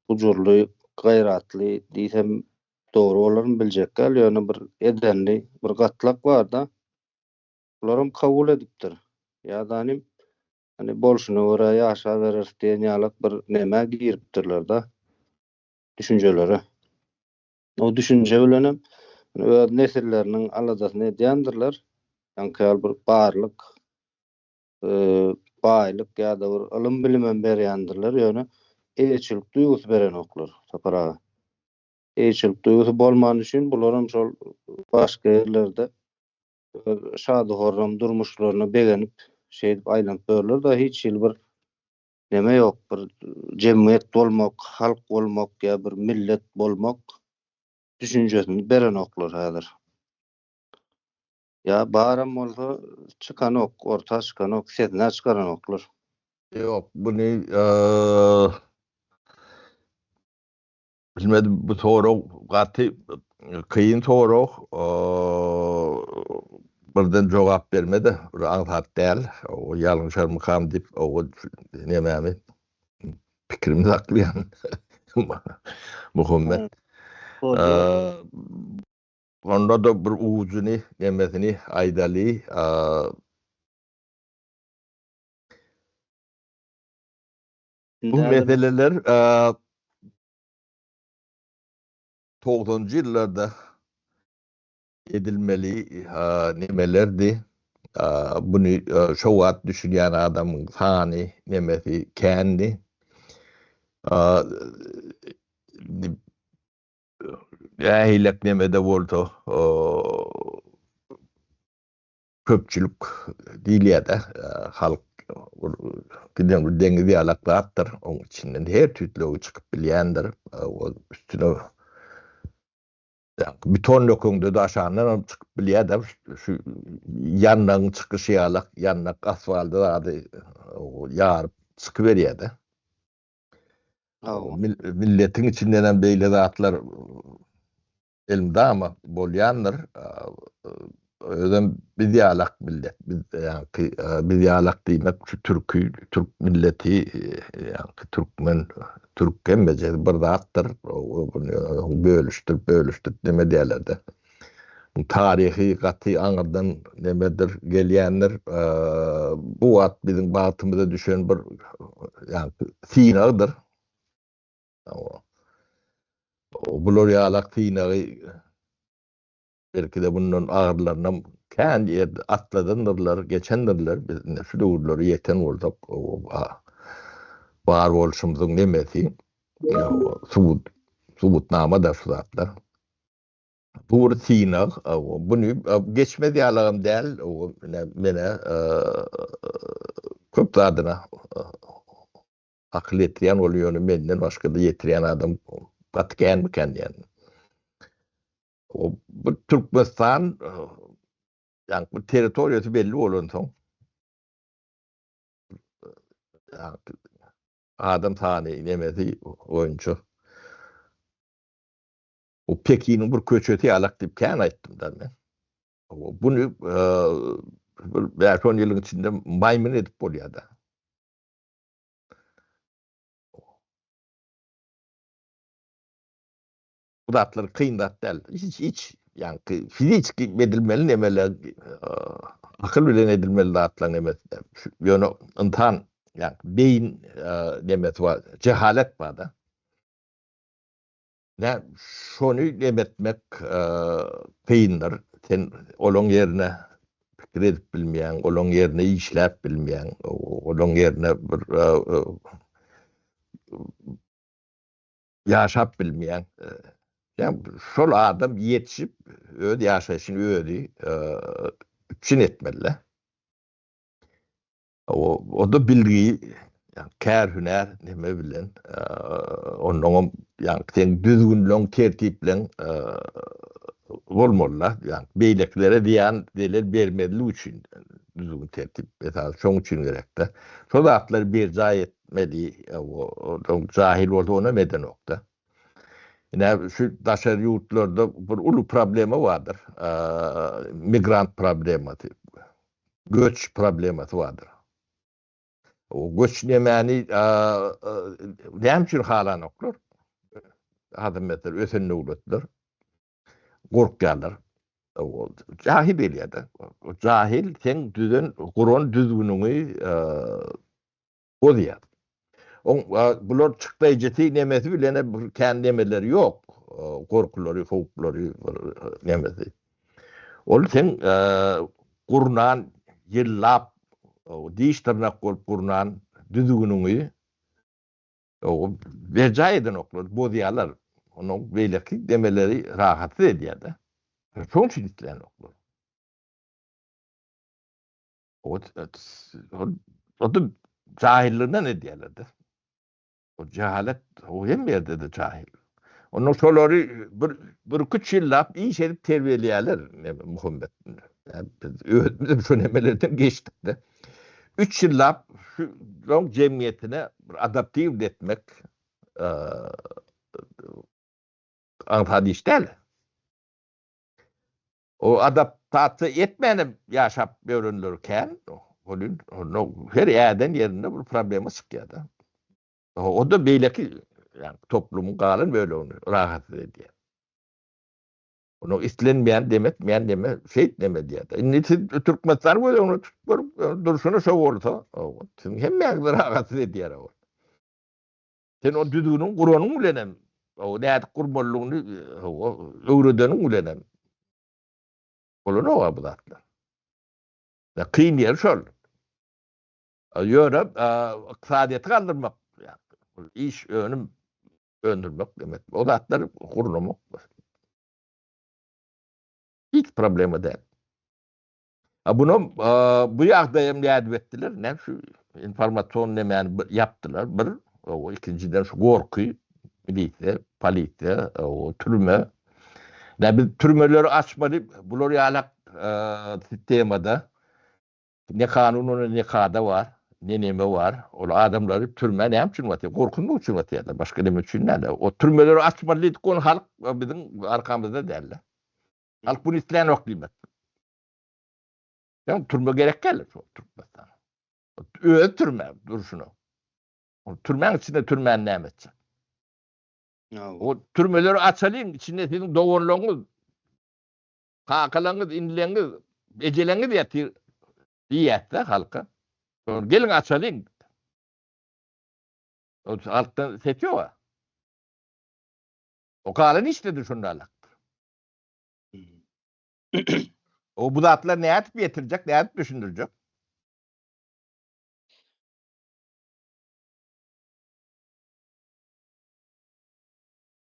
gujurly, gaýratly diýsem dogry bolarmy biljek däl, ýöne bir edenli bir gatlak bar-da. Bularam kabul edipdir. Ýa-da Hany bolşuna görä ýaşabereris diýen ýalak bir nämä giripdirler-de, düşünjelere. O düşünje bilenem öz nesilleriniň aladasyny edýändirler. Ýaňky ýaly bir barlyk, baýlyk ýa-da bir ylym-bilimem berýändirler, ýöne eýeçilik duýgusy berenoklar, Sapar aga. Eýeçilik duýgusy bolmany üçin bularam şol başga ýerlerde öz şady-horram durmuşlaryna begenip, şeýdip aýlanyp ýörler-de, hiç hili bir neme ýok, bir jemgyýet bolmak, halk bolmak ýa bir millet bolmak düşünjesini berenoklar häzir. Ýa baram bolsa çykanok, orta çykanok, sesine çykaranoklar. Ýok, buny Bilmedim bu sorag gaty kyn sorag. Birden jogap bermede bir aňsat däl. O ýalňyşarmykam diýip o nemämi pikrimi saklaýan. Muhammet. Onda-da bir ujuny nemesini aýdaly. Bu meseleler togsanjy ýyllarda edilmeli nemelerdi. Buny şo wagt düşünýän adamyň sany, nemesi kändi. Nähilek neme-de bolsa, Köpçülik diýilýär-de, halk giden bir deňiz ýalak zatdyr, oň içinden her tüýtlügi çykyp bilýändir. Ol üstüne beton dökeňde-de aşagyndan hem çykyp bilýär-de, şu ýandagyň çykyşy ýalak, ýandak asfaldy zady ýaryp çykyberýär-de. Milletiň içinden hem beýle zatlar Elmydama bolýandyr. Özem biz ýalak millet. Biz ýaňky biz ýalak diýmek şu türki, türk milleti, ýaňky türkmen, türk hemmejesi bir zatdyr. Bölüşdirip, bölüşdirip neme diýerler-de. Bu taryhy gaty aňyrdan nemedir, gelýändir. Bu wagt biziň bagtymyza düşen bir ýaňky synagdyr. Bular ýalak synagy belki-de bundan agyrlarynam kän ýerde atladandyrlar, geçendirler. Biz indi şu döwürlere ýeten bolsak, bar bolşumyzyň nemesi, subut, subutnama-da şu zatlar. Bu bir synag. Buny geçmez ýalagam däl. Menä köp zadyna Akyl ýetirýän ol ýöne menden başga-da ýetirýän adam gaty känmikän diýýän. O bu Türkmenistan ýa bu territoriýasy belli bolansoň adam sany nemesi boýunça bu Pekiniň bir köçesi ýalak diýip kän aýtdym da men. Buny bir 5-10 ýylyň içinde maýmyn edip bolýar-da. Bu zatlar kyn zat däl. Hiç hiç ýaňky fiziki edilmeli nemeler, akyl bilen edilmeli zatlar nemesi däl. Ýöne ynsan ýaňky beýin nemesi bar, jehalet bar-da. Nä şony nem etmek kyndyr. Sen olaň ýerine pikir edip bilmeýäň, olaň ýerine işläp bilmeýäň, olaň ýerine bir ýaşap bilmeýäň. Ýa şol adam ýetişip öz ýaşaýşyny özi üpjün etmeli-de. O-da bilgi, kär-hünär neme bilen, onnoňam ýaňky seň düzgünleň, tertipleň bolmaly-da. Ýaňky beýlekilere zyýan, zelel bermezlik üçin düzgün-tertip esasy şoň üçin gerek-de. Şo zatlary berjaý etmeli. Jahil bolsa onam edenok-da. Ine, şu daşary ýurtlarda bir uly problema bardyr. Migrant problemasy. Göç problemasy bardyr. O göç nemäni näme üçin halanoklar? Hazır ösen döwletler gorkýarlar. Jahil bilýär-de. Jahil seň düzen, guran düzgüniňi bozýar. Oň bular çykdaýjysy nemesi bilen bir kän nemeleri ýok. gorkulary, howplary, bir nemesi. Ol seň gurnan, ýyllap diş-dyrnak bolup gurnan düzgüniňi berjaý edenoklar, bozýarlar. Onuň beýleki demeleri rahatsyz edýär-de. Şonuň üçin islänoklar. O-da jahyllygyna edýärler-de. O jahalet, o hemme ýerde-de jahil. Onda şolary bir bir-iki ýyllap iş edip terbiýeleýärler, Muhammet. Biz özümizem şo nemelerden geçdik-de. Üç ýyllap şu jemgyýetine bir adaptiw etmek aňsat iş däl. O adaptasiýa etmänem ýaşap ýörenler kän. Welin her äden ýerinde bir problema çykýar-da. O-da beýleki ýagny toplumyň galan bölegini rahatsyz edýär. Onuň islenmeýän demetmeýän neme şeýt neme diýýär. Indi siz Türkmenistany göz öňüne tutup görüp durşuna şo bolsa, siziň hemmäňizi rahatsyz edýär o. Sen o düzgüniň guranyň bilenem, o nädip gurmalydygyny öwredeniň bilenem bolanok bu zatlar. Ya kyn ýeri şol. Ýöne ykdysadyýeti galdyrmak, iş, önüm öndürmek demek. O zatlary gurnamak hiç problema däl. A bunam bu ýagdaýam nädip etdiler? Näme şu informasion nemäni ýapdylar bir, o ikinjiden şu gorky, milisiýa, polisiýa, o türme. Nä biz türmeleri açmaly, bular ýalak sistemada ne kanun ony ne kada bar, ne neme bar. Ol adamlary türmä näme üçin batýar? Gorkuzmak üçin batýarlar, başga neme üçin däl. O türmeleri açmaly diýdik, ony halk biziň arkamyzda däl. Halk bunu islänok diýmek. Ýa türme gerek däl şu Türkmenistana. Öz türme durşuna. O türmäň içinde türmäni näme etjek? O türmeleri açalyň, içinde siziň doganlaryňyz, kakalaryňyz, inileriňiz, ejeleriňiz ýatyr diýýär-de halka. Geliň açalyň. O halkdan ses ýok. O galan işde şunda alakdyr. O bu zatlar nädip ýetirjek, nädip düşündirjek?